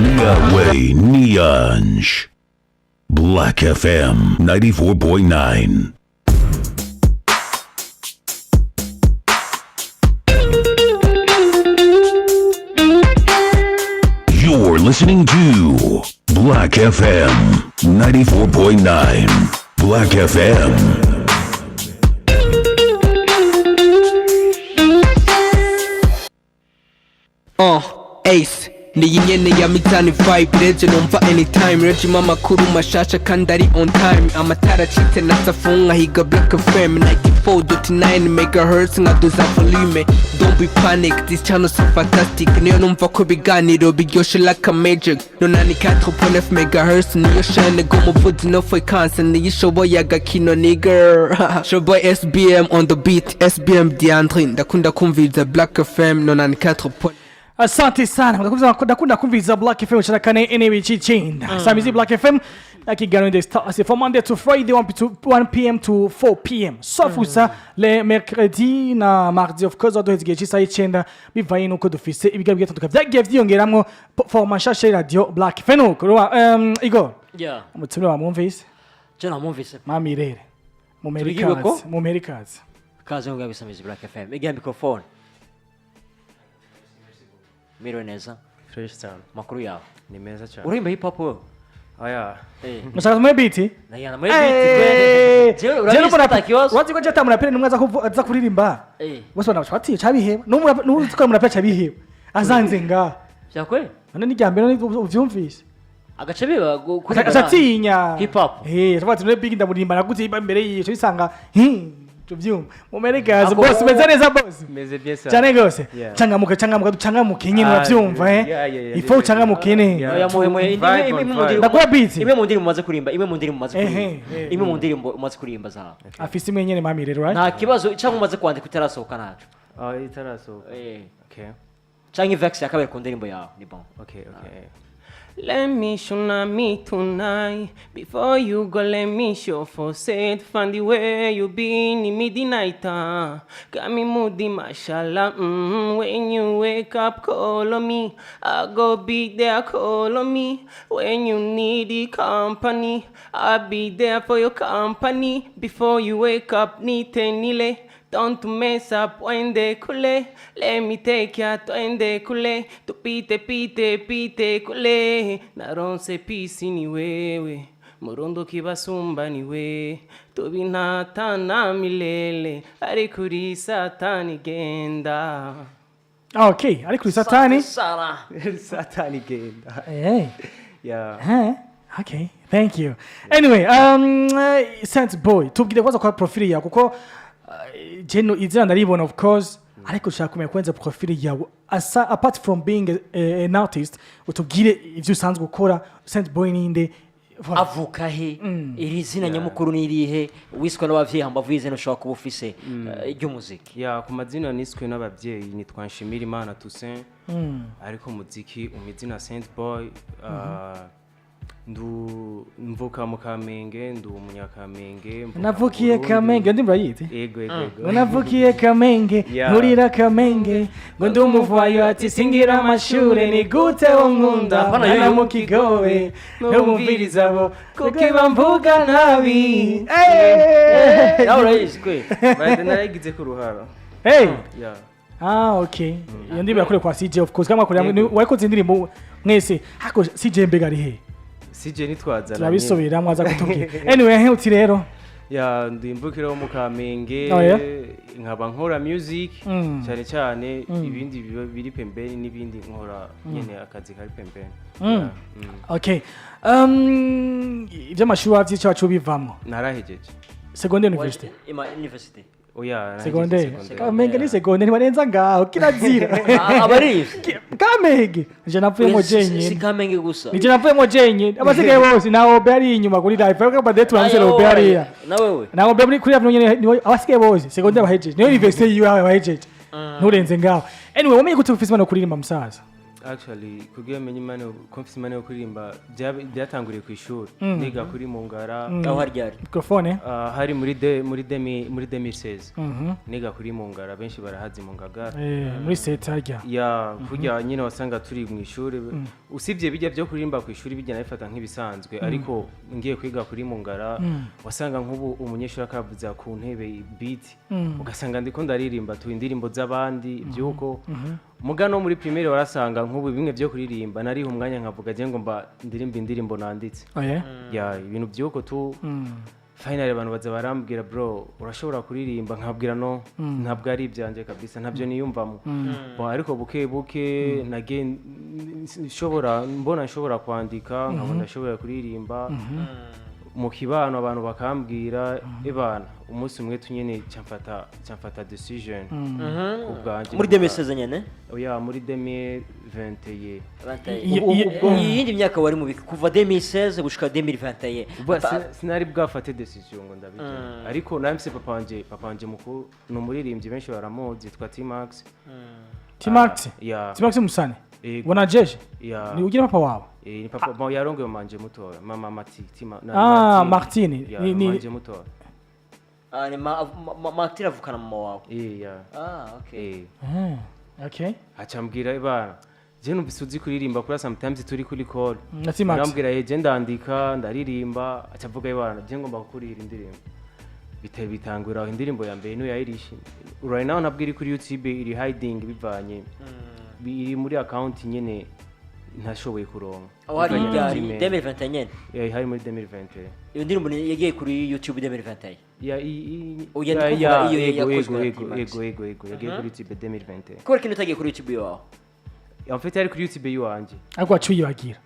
Niawe Nianj. Black FM 94.9. You're listening to Black FM 94.9. Black FM. Ace niyi nyene ya mizani vibe reje numva anytime rejima amakuru mashasha kandi ari on time, amatara acitse na safu nkahiga Black FM 94.9 megahertz, nkaduza volume. Don't be panic, this channel so fantastic, niyo numva ko ibiganiro biryoshe like a magic. 94.9 megahertz niyo shene go muvuzi, no frequency niyo ishoboye agakino nigger. Shoboy SBM on the beat, SBM Diandre, ndakunda kumviriza Black FM 94. Asante sana, ndakunda kumviriza Black FM 94.9 samizi Black FM na kiganiro The Stars from Monday to Friday, 1 p.m. to 4 p.m., sauf gusa le mercredi na mardi, of course, waduheze igihe cy'isaha 9 bivanye n'uko dufise ibiganiro bigiye bitandukanye byagiye vyiyongeramwo format nshasha radio Black FM. Nuko Igor, Yeah. umutumire wamwumvise? Je namwumvise. Mamirere mumere Tubigiwe ko? ikaze, mumere ikaze. Kaze ngo bisamizi Black FM. Igihe microphone. Miriwe neza. Fresh cyane. Makuru yawe? Ni meza cyane. Urimba hip hop wewe? Aya. Eh. Mushaka tumuhe beat? Na yana muri beat. Jewe urabizi ata kibazo. Urazi ko jata muraperi numwe aza kuririmba bose bana bati cabiheba, n'ubu tukora muraperi cabiheba azanze nga. Byakwe? None ni ryambere ni uvyumvise. Agace biba kuririmba. Acatinya. Hip hop. Tuvuga ati none big ndamurimba naguze iba imbere yiyo bisanga tuvyumva mumerekazi. Ako- Boss, meze neza boss? Meze bien cyane. Cyane gose. Yeah. Cangamuka, cangamuka, ducangamuke nyine. Ah, Uravyumva? yeah, Ifo ucangamuke ne. Yeah. Oya, muhe muhe Vibe imwe on imwe mu vibe. ndirimbo. Ndaguha beat. Imwe mu ndirimbo umaze kurimba, imwe mu ndirimbo umaze kurimba. Imwe mu ndirimbo umaze kurimba zawe. Afise imwe nyene mami rero, right? Nta kibazo, cyangwa umaze kwandika utarasohoka naco. Ah, itarasohoka. Okay. Cyangwa ivex ya kabiri ku ndirimbo yawe ni bon. Okay. Let me show me tonight. Before you go, let me show for said. Find the way you been in midnight. Got me moody, mashallah. When you wake up, call on me. I go be there, call on me. When you need the company, I'll be there for your company. Before you wake up, nite nile. Don't mess up when they kule. Let me take ya twende kule. Tupite pite pite kule. Naronse pisi ni wewe. Murundo kibasumba ni we. Tubinatana milele. Ari kuri satani genda. Okay, ari kuri satani. Sana. Satani genda. Yeah. Okay, thank you. Anyway, Saint Boy, tubwire kwanza kwa profile yawe kuko jeno izina ndaribona of course, ariko ushaka kumenya kwanza profile yawe asa apart from being an artist, utubwire ivyo usanzwe ukora. Saint Boy ninde? Voilà. Avuka he? Iri zina nyamukuru ni irihe wiswe n'abavyeyi hambavu y'izina ushobora kuba ufise ry'umuziki? Yeah, ku mazina niswe n'ababyeyi nitwa Nshimirimana Toussaint. Ariko muziki umizina Saint Boy. Ndu mvuka mu Kamenge, ndi umunyakamenge, mvuka mu Navukiye Burundi. Kamenge, ndi murayizi? Yego yego yego. Ngo navukiye Kamenge, nkurira Kamenge, ngo ndi umuvayo ati singira amashure, ni gute wo nkunda Hapana, mwana yoyo. mu kigobe n'umviriza bo kuko iba mvuga nabi. Nawe urayizi kwe? By the narayigize ku ruhara. Hey. Yeah. Ah, okay. Iyo ndirimbo yakorewe kwa CJ of course. Kama yakorewe hamwe wakoze indirimbo mwese. Hako CJ mbega ari he? CJ nitwazana. Turabisubiramo aza kutubwira. Anyway, he uti rero. Ya, ndi imvukira wo mu Kamenge. Oh, yeah? Nkaba nkora music cyane cyane, ibindi biba biri pembeni n'ibindi nkora nyene akazi kari pembeni. Yeah. Okay. Iby'amashuri wavyica wacu bivamwo. Narahejeje. Secondaire university. Ima university. Oya, narahejeje. Secondaire. Secondaire. Kamenge ni secondaire ntibarenza ngaho kirazira. Abarivye. Kamenge. Je navuyemo Si jenyine. Kamenge gusa. Nije navuyemo jenyine. Abasigaye bose na Obe ari inyuma kuri live. Ariko bade turamse Obe hariya. Na wewe. Na Obe muri kuri avenue nyene niwe abasigaye bose secondaire bahejeje. Niyo university yiwe bahejeje. Nturenze ngaho. Anyway, wamenye gute ufise impano yo kuririmba musaza? Actually, kugira menye impano, ko mfise impano yo kuririmba, byatanguriye ku ishuri niga kuri Mungara. Aho haryari? Microphone. Hari muri 2016, niga kuri Mungara, benshi barahazi mu Ngagara. Muri seta harya. Ya, kurya nyine wasanga turi mu ishuri, usibye bijya byo kuririmba ku ishuri, bijya nabifata nk'ibisanzwe, ariko ngiye kwiga kuri Mungara, wasanga nk'ubu umunyeshuri akavuza ku ntebe beat, ugasanga ndiko ndaririmba tu indirimbo z'abandi. Ibyuko muga no muri primaire warasanga nk'ubu bimwe byo kuririmba, nariha umwanya nkavuga je ngo mba ndirimba indirimbo nanditse. Oya. Ya, ibintu by'uko tu finally abantu baza barambwira: "Bro, urashobora kuririmba." Nkabwira: "No, ntabwo ari ibyanjye kabisa, ntabyo niyumvamo." Bon, ariko buke buke nagiye nshobora, mbona nshobora kwandika, nkabona nshobora kuririmba mu kibano, abantu bakambwira: "Ebana." Umunsi umwe tunyene camfata decision ku bwanjye. Muri 2016 nyene? Oya, muri 2021. Iyindi myaka wari mu biki kuva 2016 gushika 2021? Ubwo sinari bwafate decision ngo ndabijya, ariko nari papa wanje, papa wanje mukuru ni umuririmbyi, benshi baramuzi, yitwa T-Max. T-Max? Ya. T-Max Musane? Yego. Ubona jeje? Ya. Ni ugira papa wawe? Ni papa, bon, yarongoye manje mutoya, mama Mati Tima na Ah, Martine. Ya, manje mutoya. Ah, ni Martine avukana mama wawe? Ya. Ah, okay. Okay. Acambwira: "Ibana, je numvise uzi kuririmba." Kuri sometimes turi kuri call. Na T-Max. Ndambwira: "Je ndandika, ndaririmba." Acavuga: "Ibana, je ngomba kukurihira indirimbo." Bite bitangura aho. Indirimbo ya mbere niyo yayirishe. Right now ntabwo iri kuri YouTube, iri hiding, bivanye iri muri account nyene ntashoboye kuronka. Aho hari Bivanye na ryari? Gmail. 2021 nyene? Hari muri 2021. Iyo ndirimbo yagiye kuri YouTube 2021? Ya, Oya, ya, ndi kuvuga ya, iyo yego, yakozwe yego, na yego, T-Max. yego, yagiye kuri YouTube 2021. Kubera ko utagiye kuri YouTube iwawe? En fait, yari kuri YouTube yiwanje. Ariko waciye uyibagira?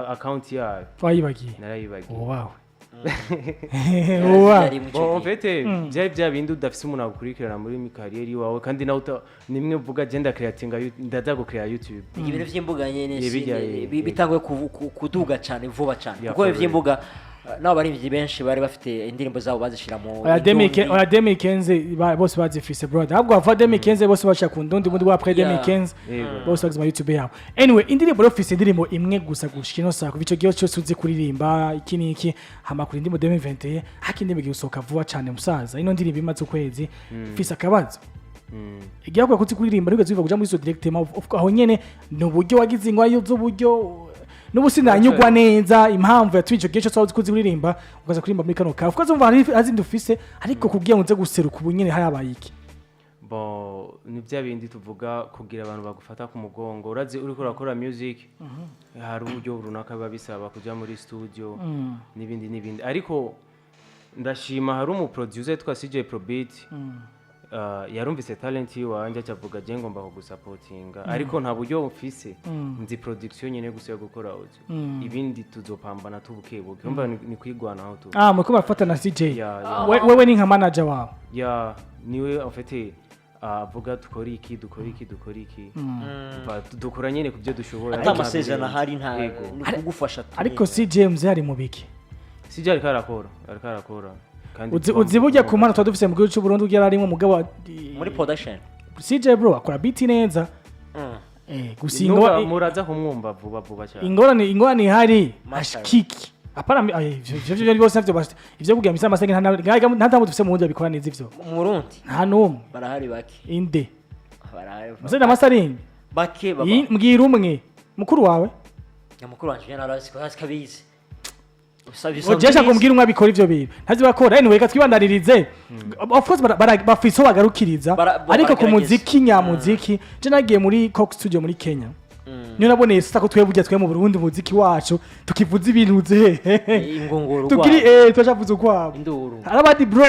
Account yayo. Wayibagiye? Narayibagiye. Wawe, wow. Yari mu ico Bon, en gihe. fait, byari bya bindi udafise umuntu agukurikirana muri carrière iwawe, kandi nawe nimwe uvuga je ndacreatinga, ndaza gucrea YouTube. Ibintu vy'imbuga nyene Bijya, bitanguye kuduga cane vuba cane, Yeah, kuko for real. ivy'imbuga, n'abo baririmbyi benshi bari bafite indirimbo zabo bazishira mu Oya, Indundi. oya, 2015 bose bazifise, brother. Ahubwo bava 2015 bose bashaka ku ndundi bundi bwa après 2015. Yego. Bose bagize ama YouTube yabo. Anyway, indirimbo rero, ufise indirimbo imwe gusa gushika ino saa, kuva ico gihe cyose uzi kuririmba iki n'iki, hama kuri indirimbo 2021, haki indirimbo igiye gusohoka vuba cane, musaza. Ino ndirimbo imaze ukwezi. Ufise akabazo? Igihe akwiye kuzi kuririmba nigeze biva kuja muri so directement aho nyene, ni uburyo wagize ingwa z'uburyo n'ubu sinanyugwa neza impamvu yatumye ico gihe cyose wazi kuzi kuririmba, ukaza kuririmba muri kano kafu, ukaza umva hari azindi ufise, ariko kugira ngo uze guseruka ubu nyene harabaye iki? Bon, ni bya bindi tuvuga kugira abantu bagufata ku mugongo. Urazi uriko urakora music, hari uburyo runaka biba bisaba kuja muri studio n'ibindi n'ibindi, ariko ndashima hari umuproducer yitwa CJ Probit, yarumvise talent yiwanje, acavuga: "Je ngomba kugusapotinga, ariko nta buryo mfise, nzi production nyene gusa yo gukora audio, ibindi tuzopambana tubukebuke." Umva, ni kwigwanaho tu. Ah, muriko murafata na CJ? Ya. Wewe ni nka manager wawe? Ya, niwe en fait avuga dukora iki, dukora iki, dukora iki. Dukora nyene ku byo dushoboye. Ata amasezerano ahari, nta Yego. ni kugufasha tu. Ariko CJ mzee ari mu biki? CJ ariko arakora kandi Uzi burya ku mpano tuba dufise mu gihugu cy'u Burundi, ugira arimwo mugabo muri production. CJ bro akora beat neza. Gusa Muraza kumwumva vuba vuba cyane. Ingorane ihari Master. ashikiki apana ivyo ivyo byose navyo ivyo kugira misa amasenge, nta nta dufise mu Burundi babikora neza ivyo. Mu Burundi? Nta n'umwe. Barahari bake. Inde? Barahari. Musende amasaringi. Bake baba. Mbwira umwe mukuru wawe. Nyamukuru wanje yarazi ko kabizi. Usabye. Ojesha kumbwira umwe abikora ivyo bintu ntazi bakora. Anyway, reka twibandanirize. Of course bafise aho bagarukiriza, ariko ku baragerageza. muziki nyamuziki, je nagiye muri Coke Studio muri Kenya, niyo naboneye sita ko twebwe burya twe mu Burundi umuziki wacu tukivuza ibintu ze Ingunguru. Tukiri rwabo. turashavuza ukwabo. Induru. Hari abandi bro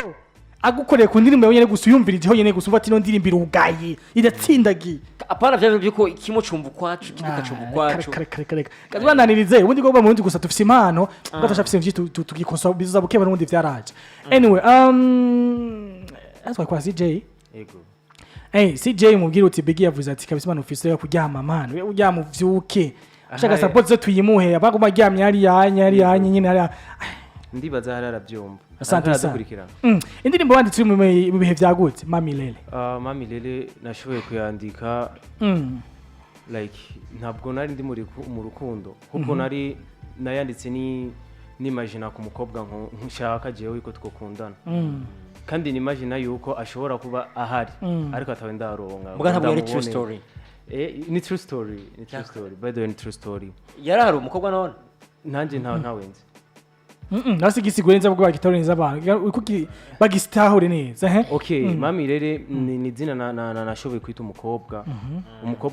agukoreye ku ndirimbo yonyene gusa, uyumvirije honyene gusa, umva ati ino ndirimbo irugaye, iratsindagiye. Apana vya bintu byuko kimwe cumva ukwacu, ikindi ukacumva ukwacu. Kare kare kare kare, twananirize ubundi bwo mu Burundi gusa dufise impano, tugasha fise byinshi tugikosa bizuza buke, n'ubundi vyaraje. Anyway, azwa kwa CJ. Yego. Hey, CJ, mubwira uti Biggie yavuze ati kabisa impano ufise yo kuryama, man, we uryama uvyuke ashaka Aha, support zo tuyimuhe, abaguma aryamye hariya hanya hariya hanya nyine hariya. Ndibaza hari arabyumva. Asante Ariko sana. aradukurikirana. Indirimbo wanditse uri mu bihe vyagutse, Mami Lele? Ah, Mami Lele nashoboye kuyandika Like, ntabwo nari ndi mu rukundo, kuko nari nayanditse ni nimagina ku mukobwa nshaka jewe yuko twakundana, kandi nimagina yuko ashobora kuba ahari, ariko atawe ndaronka. Muga ntabwo yari true ndamubone. story? Ni true story, ni true story, by the way, ni true story. Yarahari umukobwa none? Nanjye ntawe nzi. Nasi gisigure neza bwo bagitore neza abantu kuki bagisitahure neza, he? Okay, Mami Rere ni izina nashoboye kwita umukobwa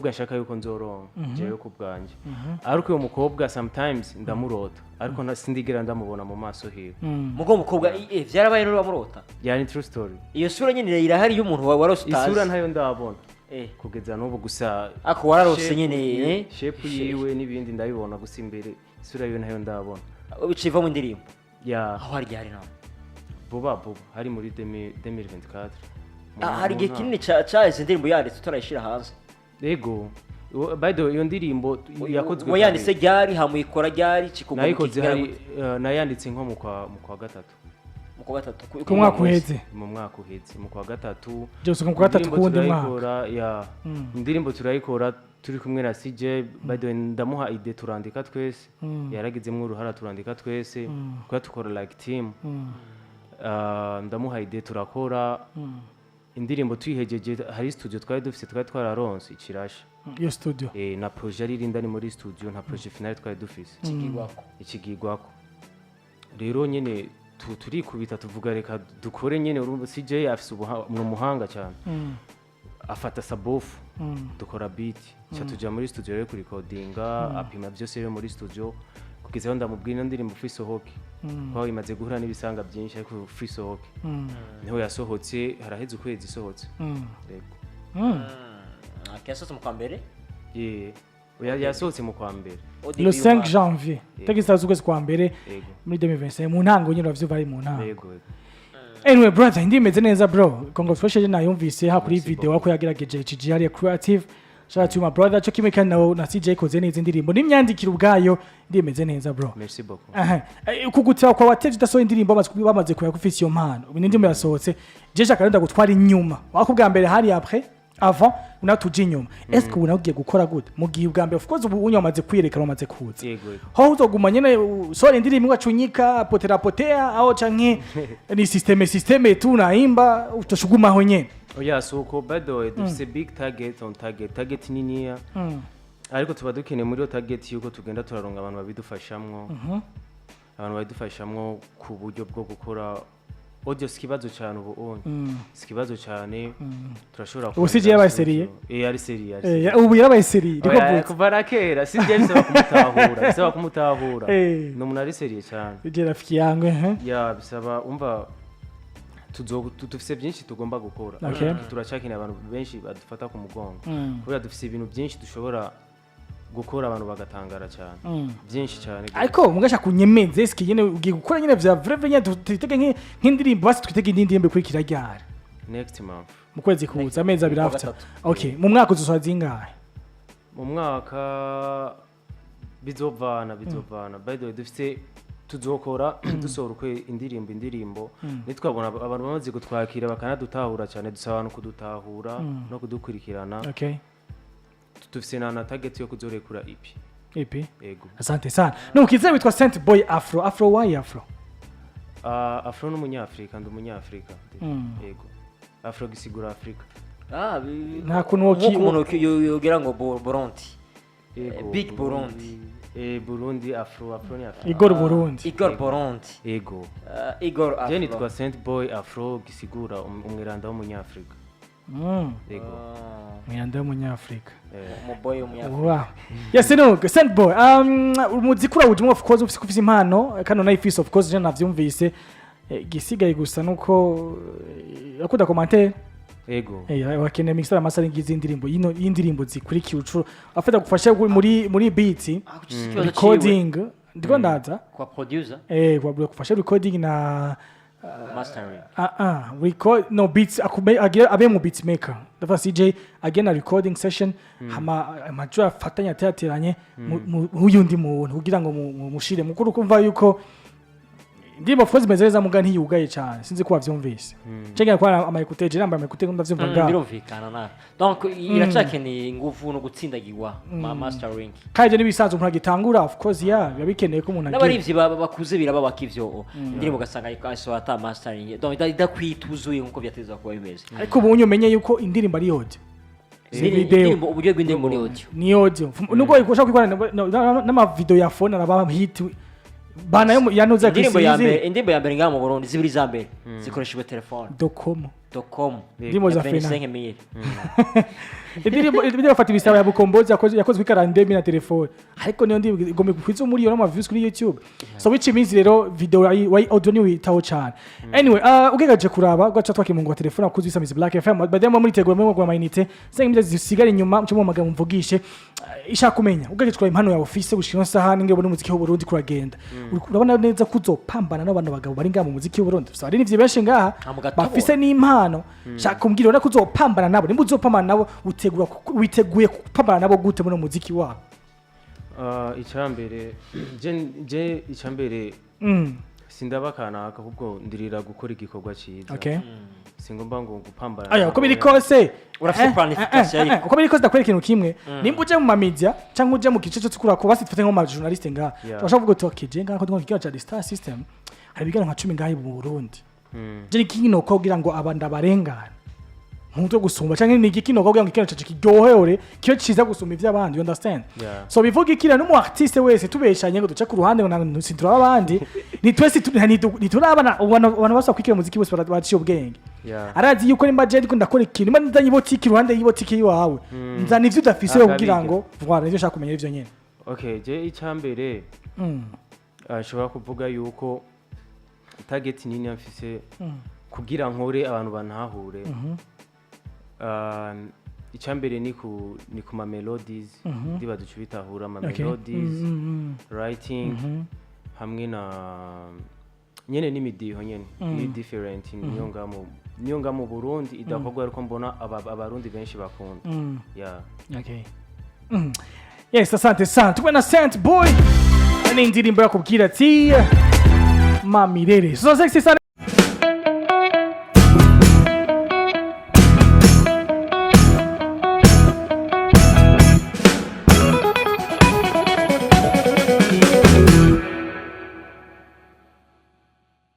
nshaka yuko nzoronka jewe ku bwanjye, ariko uyo mukobwa sometimes ndamurota, ariko sindigera ndamubona mu maso hiwe. Mugo umukobwa vyarabaye none wamurota? Yeah, ni true story. Iyo sura nyine irahari y'umuntu warose utazi? Isura ntayo ndabona kugeza n'ubu, gusa Ako wararose shape nyene, eh? Shape yiwe n'ibindi ndabibona, gusa imbere isura yiwe ntayo ndabona. Biciva mu ndirimbo? Ya. Aho hari ryari nawe? Vuba vuba, hari muri 2024. Ah, hari igihe kinini caheze indirimbo yanditse utarayishira hanze? Yego. By the way, iyo ndirimbo yakozwe Wayanditse kare. ryari, hamuyikora ryari, kikugwa? Nayikoze hari nayanditse nko mu kwa gatatu. Mu kwa gatatu Ku mwaka uheze? Mu mwaka uheze, mu kwa gatatu. Byose mu kwa gatatu Indirimbo k'uwundi mwaka. turayikora, ya, indirimbo turayikora turi kumwe na CJ. By the way, ndamuha idée, turandika twese, yaragizemo uruhara, turandika twese kuko tukora like team. Ndamuha idée, turakora indirimbo, tuyihejeje hari studio twari dufise, twari twararonse ikirasha. Iyo studio? Na projet ari indani muri studio, nta projet finale twari dufise. Kigwako. Ikigigwako rero nyene turikubita, tuvuga reka dukore nyene. Urumva CJ afise ni umuhanga cyane, afata sabofu, dukora beat, cha tuja muri studio rero kurikodinga, apima byose rero muri studio, kugeza aho ndamubwira ino ndirimbo free sohoke, kuko imaze guhura n'ibisanga byinshi, ariko free sohoke niho yasohotse, haraheze ukwezi isohotse. Yego. Yasohotse mu kwa mbere? Yeah. Oya, yasohotse mu kwa mbere. ODB Le 5 y'umwaka. janvier, tariki 3 z'ukwezi kwa mbere Yego. muri 2025, mu ntango nyine, uravyumva, ari mu ntango. Yego. Anyway brother, indi imeze neza bro, congratulations, nayumvise ha kuri video wako yagerageje HG hariya creative. Shout out to my brother, cyo kimwe kandi na CJ koze neza indirimbo n'imyandikire ubwayo, indi imeze neza bro. Merci beaucoup. Aha. Kugutira kwa wateje udasohoye indirimbo, bamaze kuya kufise iyo mpano, ubu n'indirimbo yasohotse. Je shaka rero gutwara inyuma wako bwa mbere hari après avant unatuje inyuma. Est-ce que ubu nawe ugiye gukora gute mu gihe ubwa mbere, of course, ubu unyo wamaze kwiyerekana, wamaze kuza? Yego. Ho uzoguma nyene usohora indirimbo ugacunyika potera potea, aho canke ni système tu naimba utoshugumaho nyene? Oya, si uko. By the way, dufise big target on target, target niniya, ariko tuba dukeneye muri iyo target yuko tugenda turaronga abantu babidufashamwo, abantu babidufashamwo ku buryo bwo gukora audio. Si ikibazo cyane ubu unye, si ikibazo cyane, turashobora Ubu CJ yabaye sérieux? Eh, ari sérieux, ari sérieux. Ubu yarabaye sérieux, niko Oya, mvuze. Kuva na kera CJ bisaba kumutahura, bisaba kumutahura. Ni umuntu ari sérieux cyane. CJ rafiki yangu, eh. Ya, bisaba, umva, dufise byinshi tugomba gukora. Turacyakeneye abantu benshi badufata ku mugongo, kubera dufise ibintu byinshi dushobora gukora abantu bagatangara cyane, byinshi cyane gose. Ariko mugasha kunyemeze, eske nyene ugiye gukora nyene vya vrai vrai nyene, twitege nk'indirimbo, basi twitege indi ndirimbo ikurikira ryari? Next month. Mu kwezi kuza, amezi 2 Mu kwa after? gatatu. Okay, mu mwaka uzosohora zingahe? Mu mwaka bizovana. By the way, dufise, tuzokora dusohora ukwe indirimbo nitwabona abantu bamaze kutwakira bakanadutahura cyane. Dusaba abantu kudutahura no kudukurikirana. Dufise na target yo kuzorekura EP. EP? Yego. Asante sana. Nukize witwa Saint Boy Afro. Afro, why Afro? Afro n'umunyafrika, ndi umunyafrika. Yego, Afro gisigura Afrika. Ah, Nta kuntu nk'uko umuntu yogira ngo Burundi. Yego. Big Burundi. Burundi, Afro, Afro ni Afrika. Igor Burundi. Igor Burundi. Yego. Igor Afro. Je nitwa Saint Boy Afro, gisigura umwiranda w'umunyafrika. Yego. Mwiranda w'umunyafrika. Umuboy w'umunyafrika. Wow. Yes, no, Saint Boy. Umuziki urawujemo, of course, ufise impano, kano nayifise, of course, je navyumvise. Igisigaye gusa nuko akunda commentaire. Yego. Wakeneye mixer, mastering y'indirimbo yino, y'indirimbo zikurikiye ucu afata gufasha muri beat, Ah, kuki si ikibazo ciwe? recording, ndiko ndaza. Kwa producer? Kwa gufasha recording na Mastering. Ah ah, record no beats, akume agira abe mu beat maker. Ndavuga CJ again, a recording session, hama amajwi afatanya ateateranye uyundi muntu kugira ngo mushire mukuru kumva yuko Indirimbo of course imeze neza, muga ntiyugaye cyane. Sinzi ko wavyumvise. Cenga kwa ama écouteurs, je nambaye ama écouteurs, ndavyumva ngaho. Birumvikana na donc iracakeneye ingufu no gutsindagirwa ma mastering. Kandi ibyo n'ibisanzwe, umuntu agitangura, of course, yeah, biba bikeneye ko umuntu agira. N'abarivyi baba bakuze birababaka ivyo indirimbo, ugasanga ariko asohora ata mastering, donc idakwituzuye nkuko vyatezwa kuba bimeze. Ariko ubu umenye yuko indirimbo ari audio, si video. Indirimbo, uburyo bw'indirimbo ni audio. Ni audio. Nubwo ushobora kwikora n'amavideo ya phone, araba hit bana yo yanuze. Indirimbo ya mbere, indirimbo ya mbere ngaha mu Burundi, zibiri za mbere zikoreshejwe telefone. Docomo. Docomo. Indirimbo za ya Fena. 25 mille. Indirimbo bafata ibisaba ya Bukombozi yakozwe ikarandemi na telefone, ariko niyo ndirimbo igomba kwiza umuriyoni w'ama views kuri YouTube. So which means rero video wayi audio ni witaho cyane. Anyway, ugerageje kuraba gaca twakimungu wa telefone akuzi bisamizi Black FM, baadaye mu muritegura mu gwa mayinite senga imwe zisigara inyuma, mucyo mu magambo mvugishe. Ishaka kumenya, ugerageje kuraba impano yawe ufise gushika ino saha ninge ubona umuziki w'u Burundi kuragenda, urabona neza ko uzopambana n'abantu bagabo bari ngaha mu muziki w'u Burundi? So hari n'ivyo benshi ngaha Ah, mu gatoboro. bafise n'impano. Shaka kumbwira, ubona ko uzopambana nabo? Nimba uzopambana nabo, utegura witeguye gupambana nabo gute muri uno muziki wabo? Icyambere je icyambere sindaba kanaka, ahubwo ndirira gukora igikorwa cyiza. Singomba ngo gupambana Aya, uko biri nabo. kose Urafise planification ariko. Uko biri kose, ndakwereka ikintu kimwe. Nimba uje mu mamedia cyangwa uje mu gice cyo tukura ko basi dufate nko mu journaliste ngaha, turashobora kuvuga uti: "Okay, je ngaha ko ndikora ikiganiro cya The Star System, hari ibiganiro nka 10 ngaha mu Burundi. Je ni kino ko kugira ngo aba ndabarengane nkuto gusumba, cyangwa ni igiki no kugira ngo ikiganiro cyacu kiryohere, kiyo ciza gusumba ivy'abandi?" You understand? Yeah. So bivuga ikira n'umu artiste wese tubeshanye ngo duce ku ruhande ngo sinturaba abandi, ni twese ntiturabana. Abantu basa kwikira umuziki bose baciye ubwenge. Arazi yuko nimba je ndiko ndakora ikintu, nimba nzanye ibotiki iruhande y'ibotiki yiwawe, nzana ivyo udafise Akabiga. kugira ngo voilà, nivyo nshaka kumenya ivyo nyene. Okay, je icyambere nshobora kuvuga yuko target nini mfise kugira nkore abantu bantahure, icyambere ni ku ma melodies, ndiba duca bitahura ama melodies, writing, hamwe na nyene n'imidiho nyene ni different, niyo nga mu Burundi idakorwa, ariko mbona abarundi benshi bakunda, yeah. Okay. Yes, asante sana. Tuwe na Saint Boy. Ni indirimbo yakubwira ati Mamirere. So sexy sana.